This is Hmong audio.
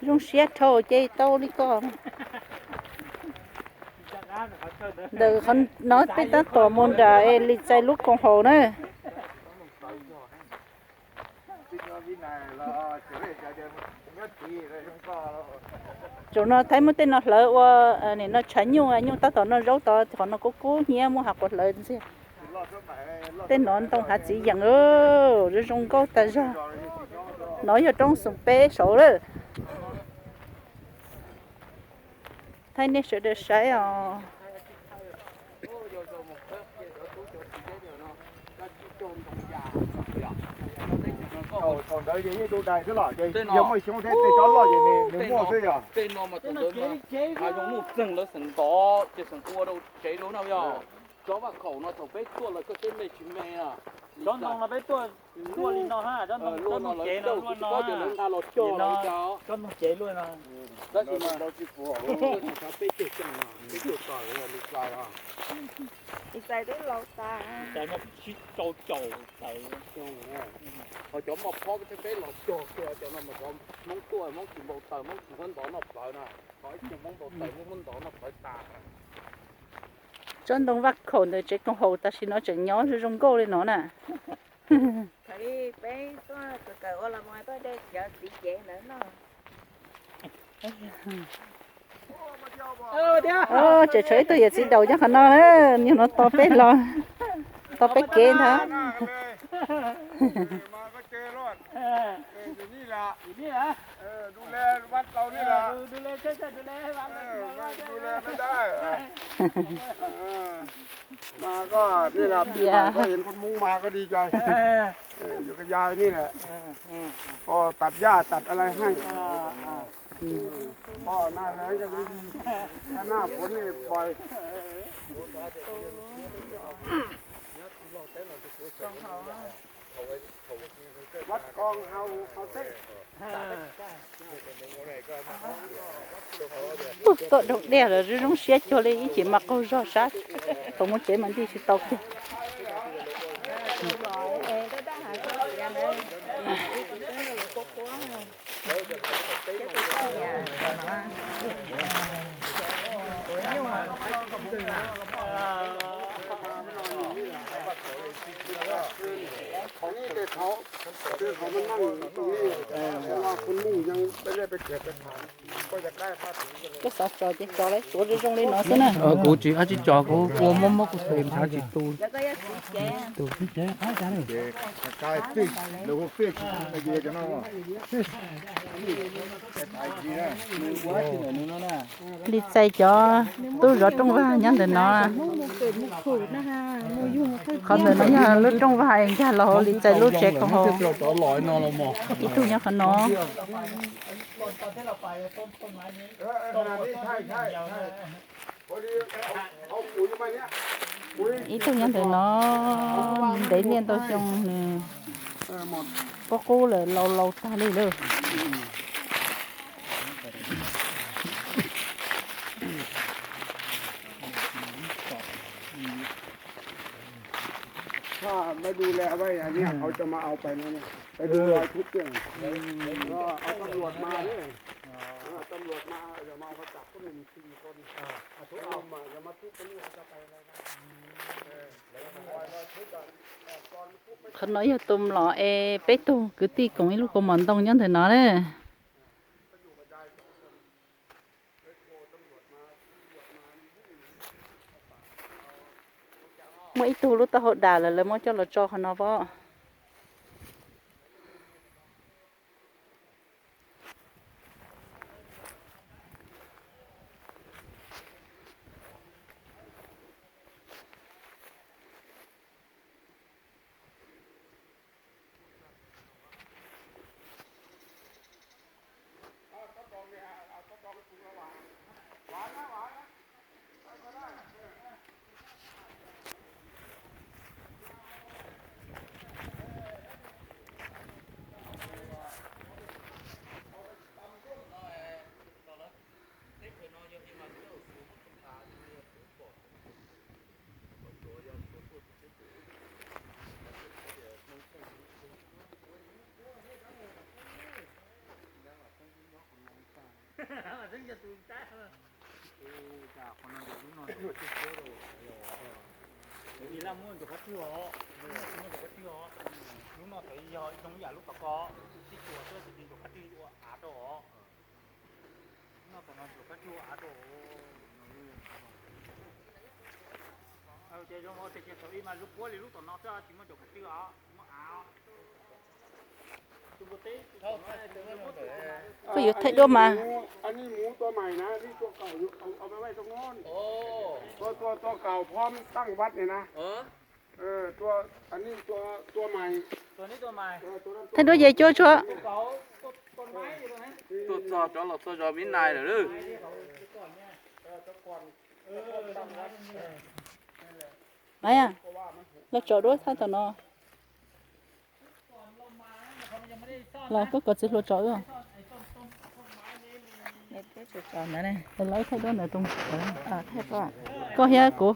Zoo siab dhau ces tau li ko. Ntawm qhov no peb tab tom mus nram Lis Txais lub koom haum na. Zaum no Thaib muab tej no hlawv ua nim no tshav nyuj, nyuj tab tom noj zaub tod, qhov no kub kub hnyiab muab hav quav hlawv ntxiag. Tej no ntoo hav txiv yeem, zoo zoo nkauj tas zog. No yog roob xoom peb saud lawm. Thaij nej sawv daws saib os. Thaum ntawd ces yeej du dais xwb los ces yog muaj xyoob thiab tej tsob loj ces nws muaj xwb yog. Tej no mas thaum ntawd mas hav zoov nuj txeeg lawv xeem ntov ces xeem ua rau tsev rau na yog. Tsob vaj khaum no thaum peb tuaj los koj seb me tsis me na. Tsob ntoo no peb tuaj luaj li no ha, tsob ntoo, tsob ntoo cev no luaj no, lawv nqa los cog no, tsob ntoo cev luaj no. Tab sis mas peb tuaj txog no, peb tuaj txog li Txais os. Lis Txais twb laus tas. Lis Txais muaj tsib rau caum tawm. Ho cov moj phob thiab peb los cog kiag cov no mas cov Hmoob tuaj, Hmoob tsis npau taws, Hmoob tsis muab ntov noj plawv na. Ho ib tug Hmoob npau taws muab muab ntov noj plawv tas. Tsob ntoo vaj khaum ntawm tsev koom haum tam sim no tseem nyob zoo zoo nkauj li no na. Thaum peb tuaj kawm kawm ua los mus tuaj de cov txiv cev ntawd noj. Tseem tshuav ib tug yawm txiv daus nyob qhov no na, niag no tos peb los, tos peb kev ntag. Mas koj nej lam pij mas koj yen koj Hmoob mas koj di cai. Yuav ka ya nej lawm. Koj tag yaj tag ala haj. Koj na lawv cov di, na puav nej pais. Vaj koom haum, haum teb. Ub, tom doog diaj lawm, zoo zoo siab cuag li ib chim mas qaug zog sab, thaum mus tsev mas nti tsis tau kiag. Koj xav tso ces tso lauj, suav zoo zoo li no xwb na. Kuv tsis, kuv tsis tso, kuv ua mob mob kuv tes ntshav tsis tu. Lis Txais cov tub zov rooj vag nyob ntawm no. Qhov ntawm no yog lub rooj vag nkag los hauv Lis Txais lub tsev koom haum. Ib tug nyob qhov no. Ib tug nyob ntawm no, ntev niaj ntau xyoo nws qub qub lawm, laus laus tag li lawm. Qhov no yog tus mlom es peb tug kwv tij koom ib lub kaus mom ntoo nyob ntawm no na. Muaj ib tug lub taub hau dam lawm, lawv muab coj los tso qhov no pab. Ib laj muab ncua qhov twg os, muab ncua qhov twg os, lub no txawm yog zoo yam lub tom ko, tib txhua xwb tus ncua qhov twg ua av rau os. Lub no tom no ncua qhov twg ua av rau. Ces zoo tias thaum ub mas lub puab li lub tom no xwb, tsis muaj ncua qhov twg os, tsis muaj av. Koj yuav thaij duab mas. Thaij duab ces cuab tsuag. Tuaj txog cov los txog zos Vib Nais lawm. Maiv, los tso duab thaij tom no. Los koj kom txiv hluas tso wb. Los thaij duab ntawd rau, koj thiab kuv.